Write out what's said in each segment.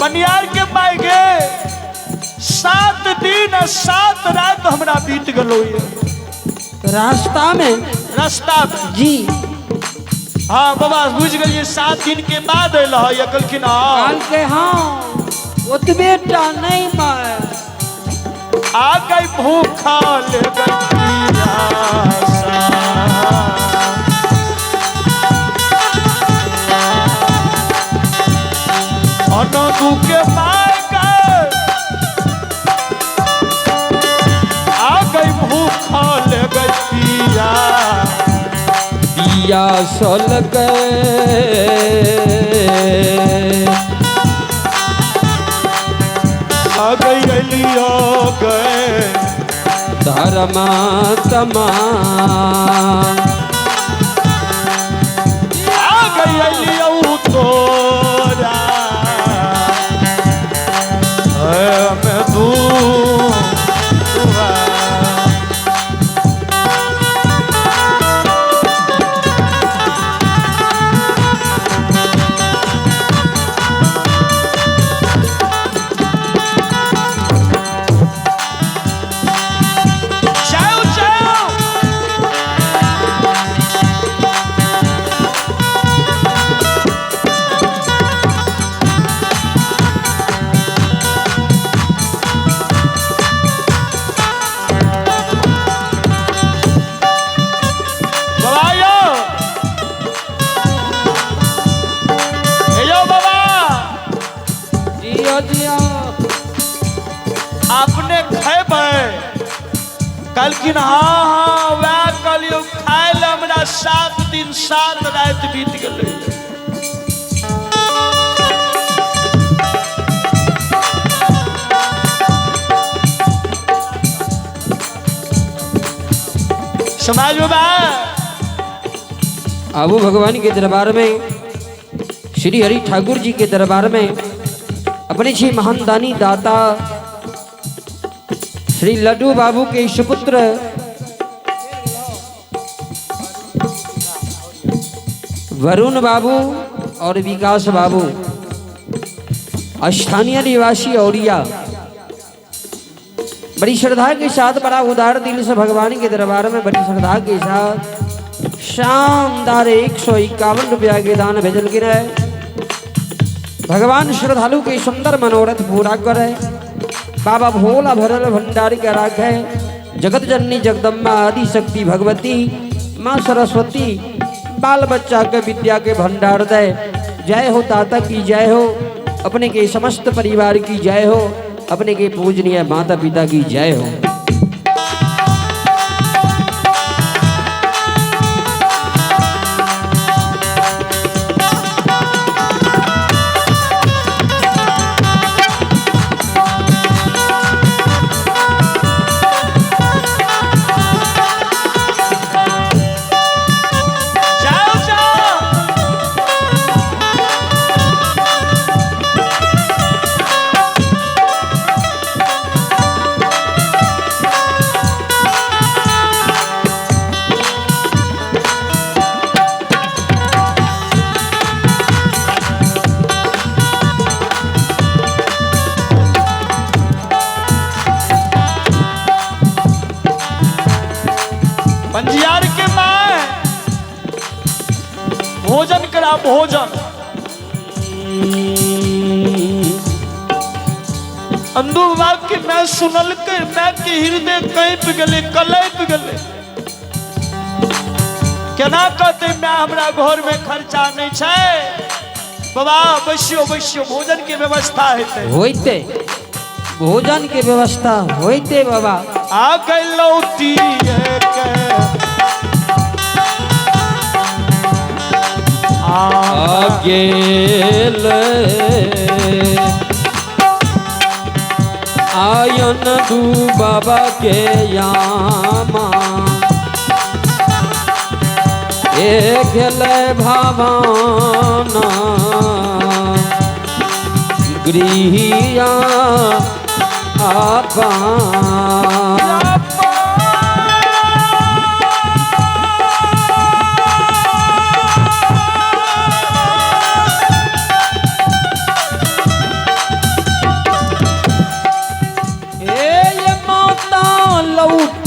पनियार के माय गे, 7 दिन आ 7 रात हमरा बीत गेलो ये रास्ता में। रास्ता में। जी। हाँ बाबा बुझ गेलिए, 7 दिन के बाद अल है। ये कहलखिन हाँ। काल के हाँ ओतबे टा नहीं माय। आ गई भूखल गई प्यासा। अनदू के माय गए, आ गई भूखल गई पिया। पिया सल गए। आ गई अलियो गए धर्मात्मा। आ गई अलियो तोरा मैं दू। जाओ जाओ। बाबा यो, हे यो बाबा। जियो जियो। अपने खेबै? कहलखिन हाँ हाँ, वएह कहलियौ खाय लए हमरा 7 दिन 7 राति बीत गेलै। समाज बाबा। आबू भगवान के दरबार में, श्री हरि ठाकुर जी के दरबार में अपने श्री महान दानी दाता श्री लड्डू बाबू के सुपुत्र वरुण बाबू और विकास बाबू, स्थानीय निवासी औरिया, बड़ी श्रद्धा के साथ, बड़ा उदार दिल से भगवान के दरबार में बड़ी श्रद्धा के साथ शानदार 151 रुपया के दान भेजल है। भगवान श्रद्धालु के सुंदर मनोरथ पूरा करे, बाबा भोला भरल भंडारी के राखे। जगत जननी जगदम्बा आदि शक्ति भगवती माँ सरस्वती बाल बच्चा के विद्या के भंडार दे। जय हो ताता की जय हो, अपने के समस्त परिवार की जय हो, अपने के पूजनीय माता पिता की जय हो। जाओ जाओ। पंजियार के माँ भोजन करा भोजन। अंदू बाबा के मैं सुनल के मैं के हृदय कांपि गेलै, कलपि गेलै। केना कहते मैं हमरा घर में खर्चा नहीं छै। बाबा बैसियो बैसियो, भोजन के व्यवस्था हेतै। होइते, भोजन के व्यवस्था होइते बाबा। आ गई के आ गेल आयन दू बाबा के यामा, ए गेल भावाना गृहिया आपा।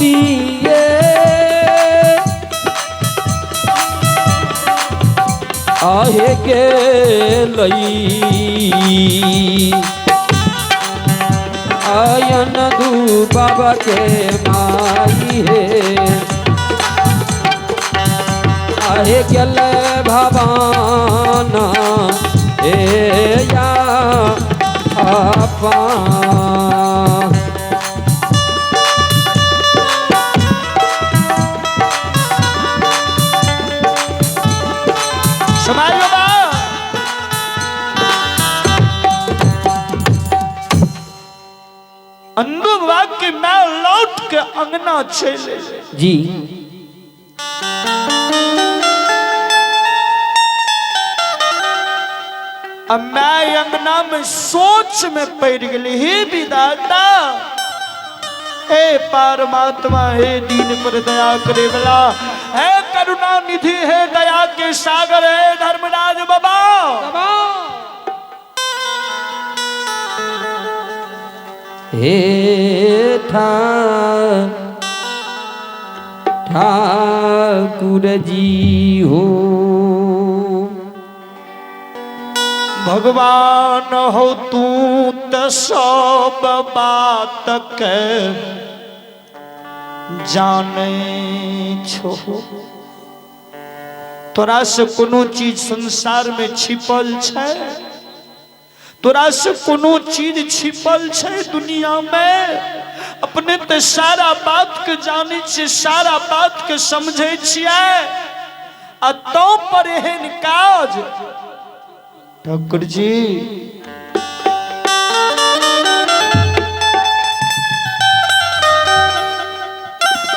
दिए आहे के लई आयन दू बाबा के माई हे आहे गेल भवाना हे या आपा। समाज बाबा अंदू बाबा के मैं लौट के अंगना चले जी अब मैं अंगना में सोच में पड़ गई, हे विधाता, हे परमात्मा, हे दीन पर दया करे वाला, हे करुणा निधि, हे दया के सागर, हे धर्मराज बाबा, हे ठाकुर जी हो भगवान हो तू त सब बात के जाने छो। तोरा से कोनो चीज संसार में छिपल छै? तोरा से कोनो चीज छिपल छै दुनिया में? अपने ते सारा बात के जाने छियै, सारा बात के समझै छियै, आ तो पर एहन काज। ठाकुर जी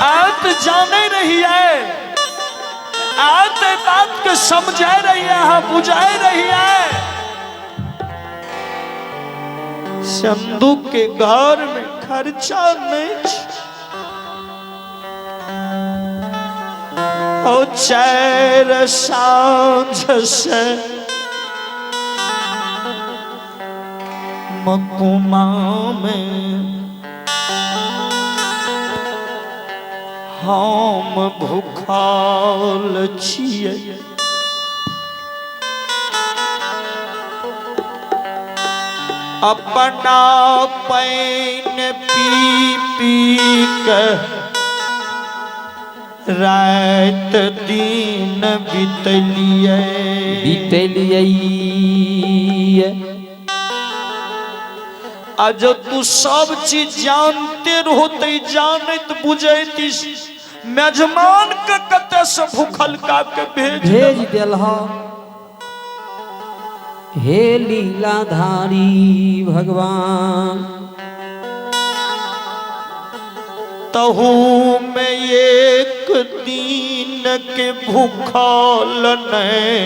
आत जाने रही है, आत बात के समझा रही है, हाँ बुझाए रही है। संदूक के घर में खर्चा नहीं ओ चार साँझ से मकुमा में हम भूखाल छियै। अपना पैन पी पी के रात दिन बितलियै बितलियै। आ जब तू सब चीज जानते रहो ते जानत बुझैत मेजमान के कते से भूखल का के भेज भेज देलह। हे लीलाधारी भगवान तहू में एक दिन के भूखल नहीं,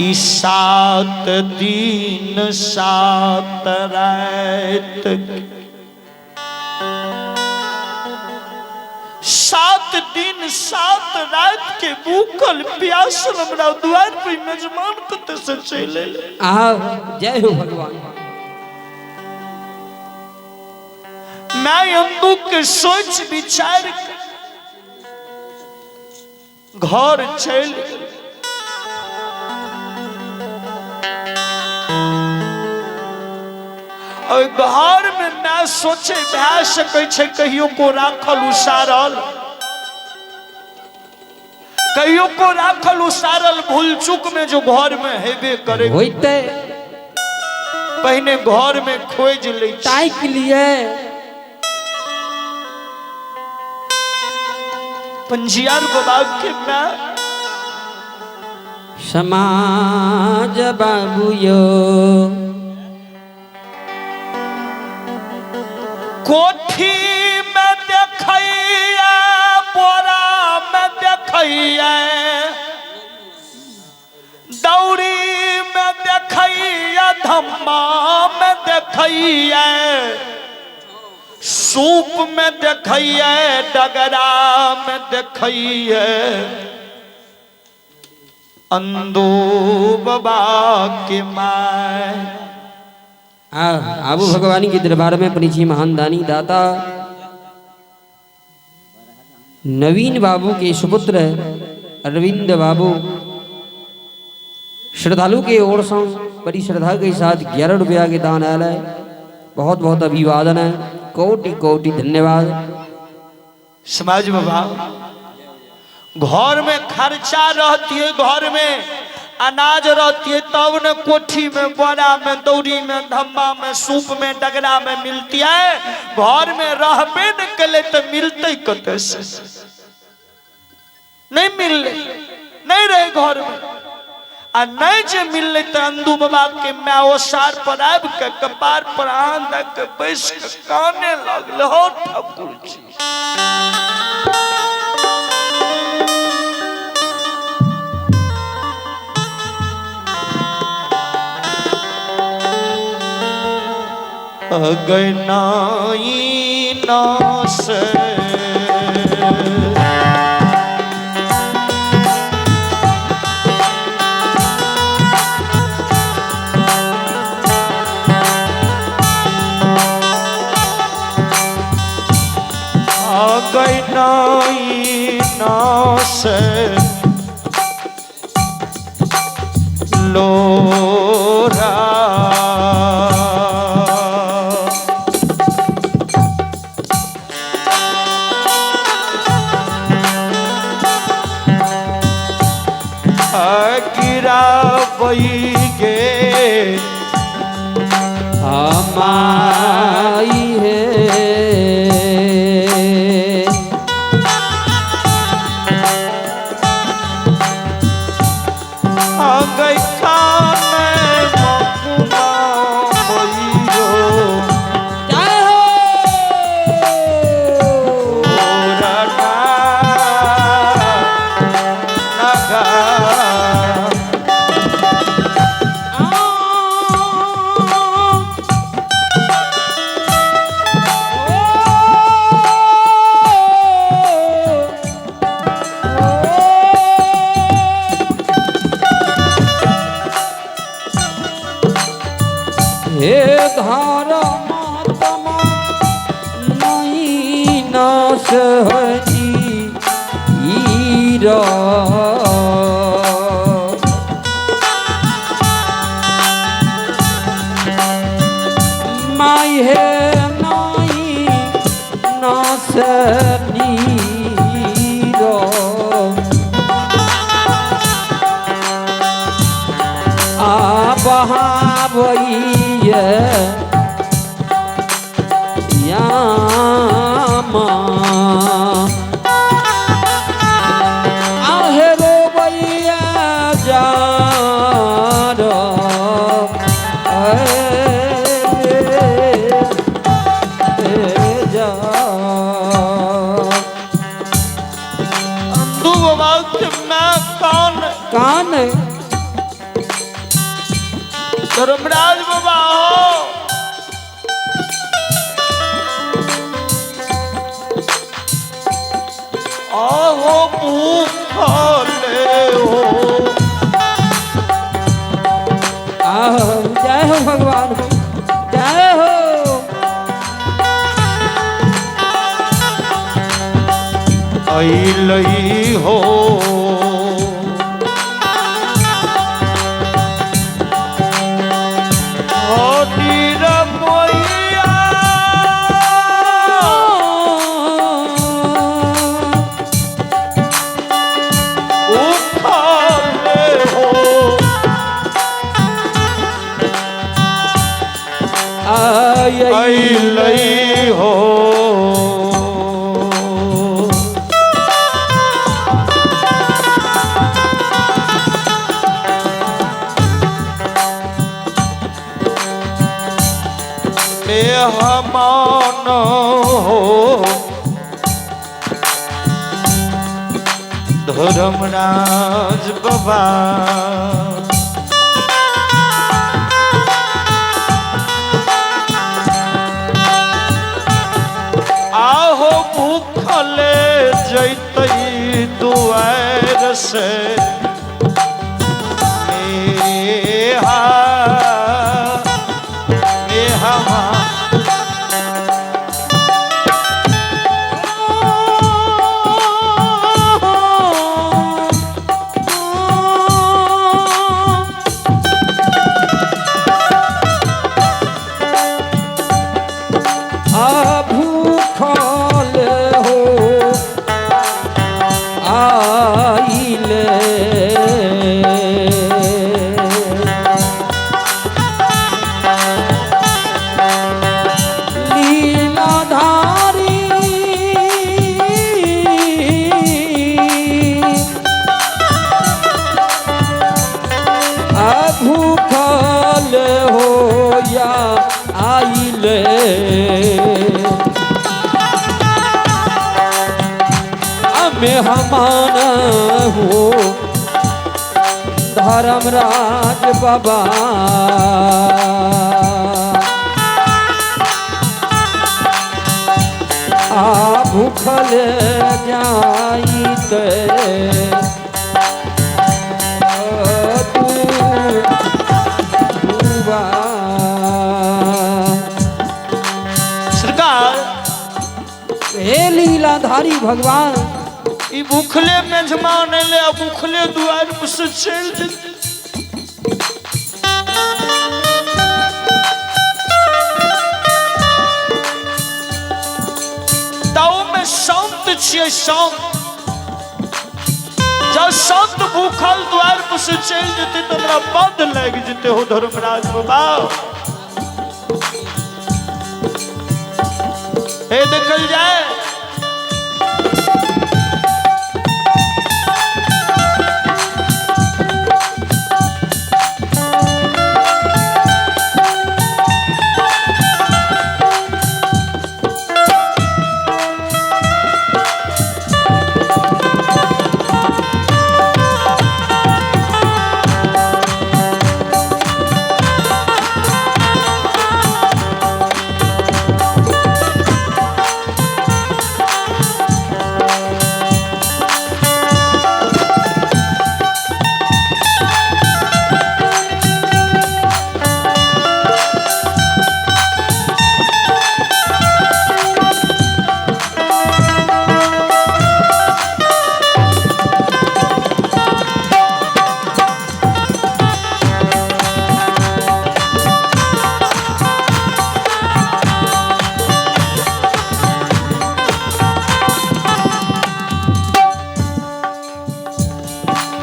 ई 7 दिन 7 रात 7 दिन 7 रात के भूखल प्यासल हमरा द्वार पे मेजमान कते से चले। आहा जय हो भगवान। मैं अंदू के सोच विचार घर चल और घर में मैं सोचे भए सकै छै कहियो को राखल उसारल, कहियो को राखल उसारल भूल चूक में जो घर में हेबे करे होइते। पहिने घर में खोज लै छी। ताकि लिए पंजियार बाबा के मैं समाज बाबू यो कोठी में देखैया, बोरा में देखैया, दौरी में देखैया, धम्मा में देखैया, सूप में देखैया, डगरा में देखैया, अंदू बाबा के my. आबू भगवानी के दरबार में अपनी जी महान दानी दाता नवीन बाबू के सुपुत्र अरविंद बाबू श्रद्धालु के ओर से बड़ी श्रद्धा के साथ 11 रुपया के दान आयल है। बहुत बहुत अभिवादन है, कोटि कोटि धन्यवाद। समाज बाबा घर में खर्चा रहती है, घर में अनाज रहती है तब न कोठी में, बोरा में, दौरी में, धम्मा में, सूप में, डगरा में मिलती है। घर में रहबे न कले तो मिलते कते से नहीं मिलले, नहीं रहे घर में। आ नहीं जे मिलले तो अंदू बाबा के my ओसार पर आबि के कपार पर आन दऽ के बैस के काने लगले, हो ठाकुर जी। अगनाई नास अगनाई नास लोरा गिराबई गे माई है। गई काने मकुमा मइयो जय हो। नगा हे धारा मातमा नहीं नाश हजी हीरा माई हे नाई नाश नीरा आ बहावैया यामा आहे रोवैया जार जा। अंधू बाबा के मैं कान कान धर्मराज बाबा हो आहो भूखले हो। आहो जय हो भगवान, जय हो। अइलई हो निरमैया उठले हो आई अइलई हो। मेहमान हो धर्मराज बाबा आहो भूखले जैतई दुआर से मेहा मेहमा मेहमान हो धर्मराज बाबा। आ भूखल जाइत तू सरकार हे लीलाधारी भगवान, ई भूखले मेजमान एले आ भूखले दुआर पर से चलि जेतै। ताऊ में संत छियै संत, जब संत भूखल द्वार पर से चलि जेतै तऽ हमरा बद लागि जेतै हो धर्मराज बाबा। हे देखल जाय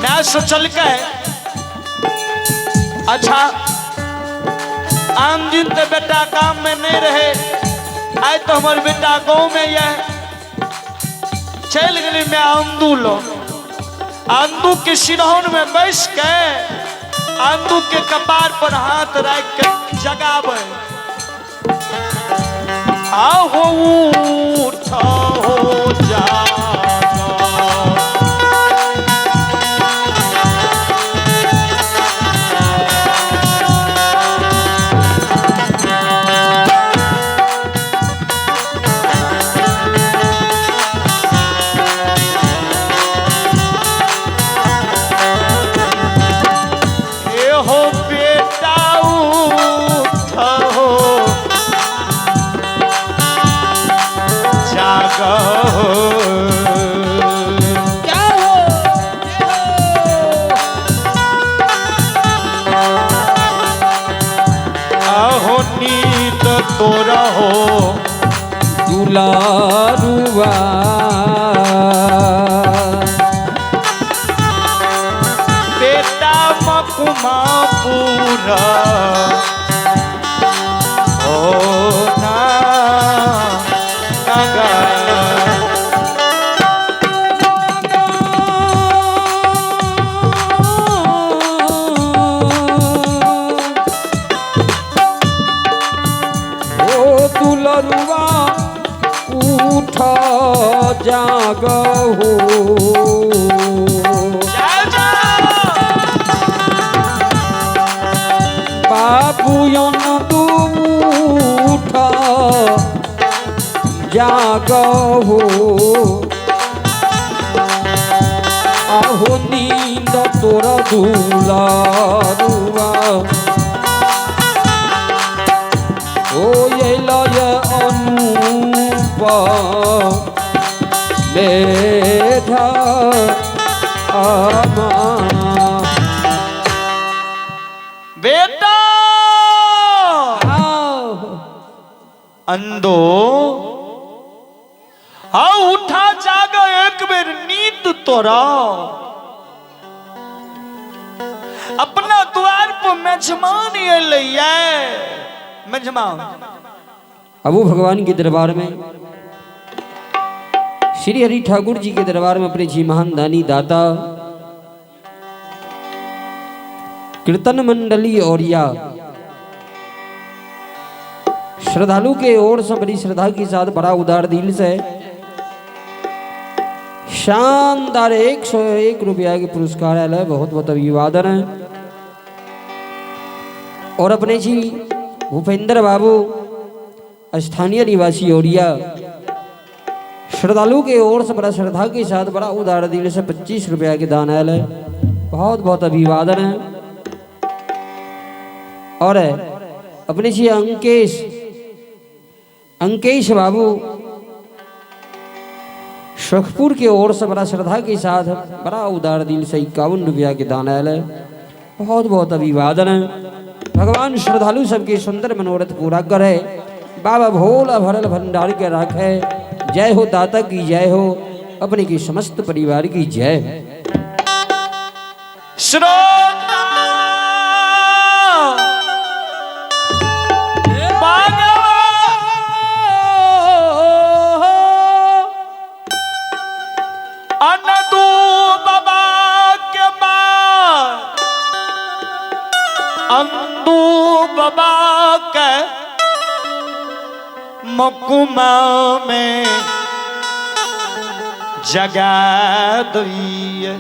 मैं सोचलकै अच्छा आम दिन तो बेटा काम में नहीं रहे, आइ तो हमार बेटा गाँव में यह चल गई। मैं आंदू लो आंदू के सिरहन में बैस के आंदू के कपार पर हाथ रख के जगावे, आहो उठ हो जा। ए हो बेटा उठ हो जाग हो। क्या हो आहो नींद तोरा हो दुलारुआ बेटा मकुमा पूरा हो ना नगा। ओ दुलरुआ उठ जाग हो जाओ जाओ बाबू तू उठ जाग हो आहो नींद तोर दुलारुआ ओ लय अनूप मेधा आमा। बेटा आओ अंदो हाँ उठा जाग एक बेर नींद तोरा अपना द्वार पर मेजमान एलैया मेजमान। अबू भगवान के दरबार में श्री हरि ठाकुर जी के दरबार में अपने जी महान दानी दाता कीर्तन मंडली औरिया श्रद्धालु के ओर से बड़ी श्रद्धा के साथ बड़ा उदार दिल से शानदार 101 रुपया के पुरस्कार आयल है। बहुत बहुत अभिवादन है। और अपने जी भूपेंद्र बाबू स्थानीय निवासी औरिया श्रद्धालु के ओर से बड़ा श्रद्धा के साथ बड़ा उदार दिल से 25 रुपया के दान आयल है। बहुत बहुत अभिवादन है। और अपने जी अंकेश अंकेश बाबू सुखपुर के ओर से बड़ा श्रद्धा के साथ बड़ा उदार दिल से 51 रुपया के दान आयल है। बहुत बहुत अभिवादन है। भगवान श्रद्धालु सबके सुंदर मनोरथ पूरा करे, बाबा भोला भरल भंडार के रखे। जय हो दाता की जय हो, अपने की समस्त परिवार की जय। श्रोता अनदू बाबा के माँ अंदू बाबा के मकुमा में जगा दिए।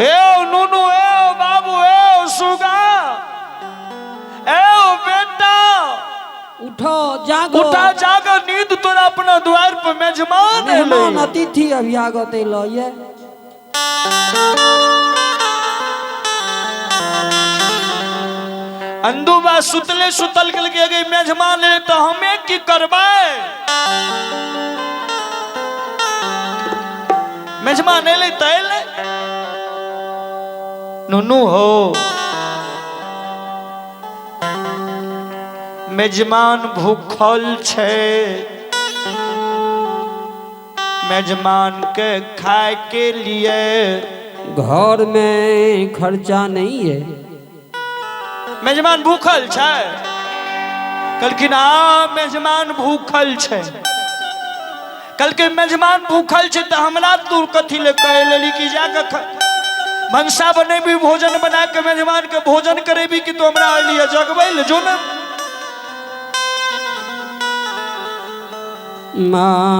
ए नुनू, ए बाबू, ए सुगा, ए बेटा, उठो जागो, उठा जागो, नींद तोरा अपना द्वार पर मेजमान मेहमान अतिथि अभ्यागत एलो ये। अंदूबा सुतले सुतल के लगे गई मेजमान ले तो हमें की करबै? मेजमान एले तो एले। नुनू हो मेजमान भूखल छे, मेजमान के खाए के लिए घर में खर्चा नहीं है। मेजमान भूखल छे, कहलखिन हाँ मेजमान भूखल छे। कहलकै मेजमान भूखल छे तो हमरा तू कथी ले कह लेली कि जाके भनसा बनेबी, भोजन बना के मेजमान के भोजन करेबी कि तू हमरा अलिए जगबै ले जो ने। माए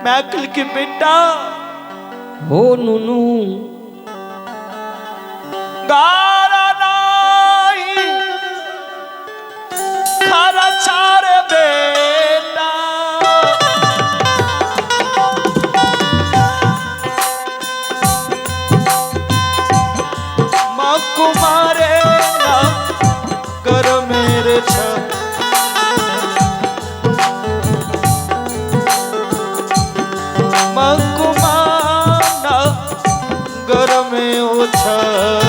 मैं कहलखिन बेटा हो नुनू गारा नाही खारा चार बेटा, माँ कुमारे ना कर मेरे छ माँ कुमार गर में उछल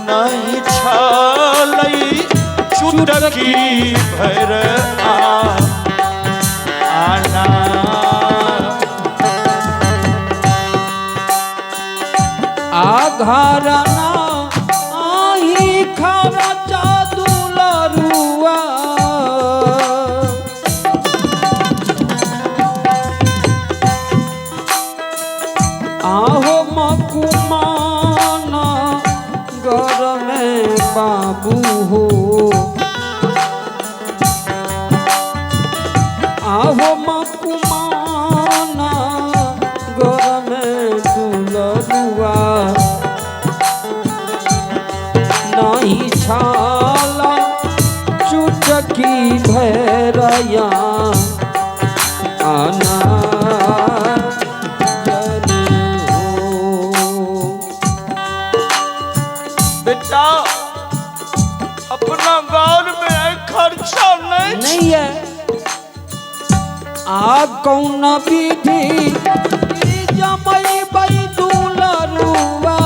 नहीं छलई चुटकी भर आ आना। आघारना आही खर्चा दुलरुआ, आहो मकुमाना घर में बाबू हो, आहो मकुमाना घर में दुलरुआ, नहीं छाला चुटकी भैरया आना जन हो। बेटा अपना गांव में खर्चा नहीं नहीं है। आ कौन विधि जमई बई दुलरुआ,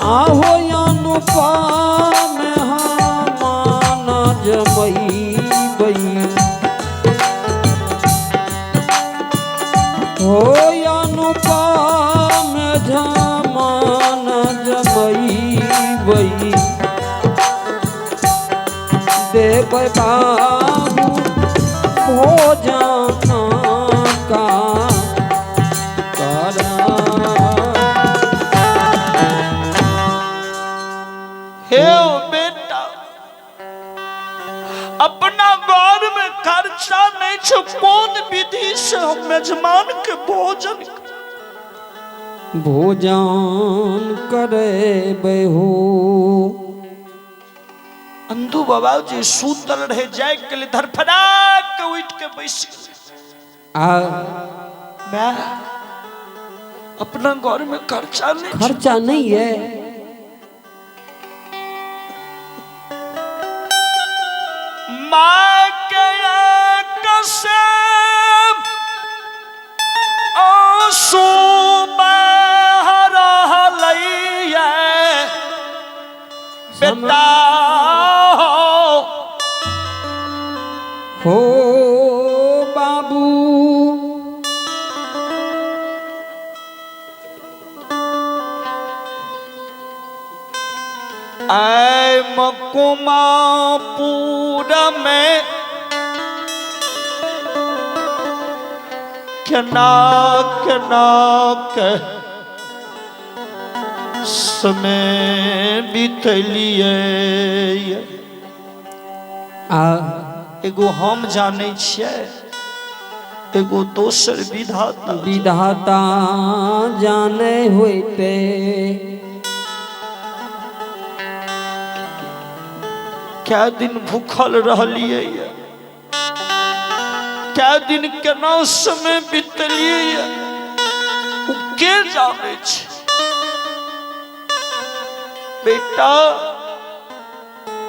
आहो अनुपम हमान जमई बई, हो अनुपम जमान जमई बई, देव बाबू भोजन का करा। खर्चा नहीं छै, कोन विधि से हम मेजमान के भोजन भोजन करेबै हो। अंधु बाबा जी सूतल रहे, जाग के लिए धरफड़ा के उठ के बैस गेलै। आ मैं अपना घर में खर्चा नहीं छै। खर्चा नहीं है। माँ के कसे आंसू बह रहलैया बेटा हो। हो बाबू। आय मकुमापुर में केना केना के समय बीतलिए। आ एगो हम जानै छियै, एगो दोसर विधाता। विधाता जाने होते। कै दिन भूखल रहलिए, कै दिन केना समय बीतलिए, ओ के जानै छै बेटा।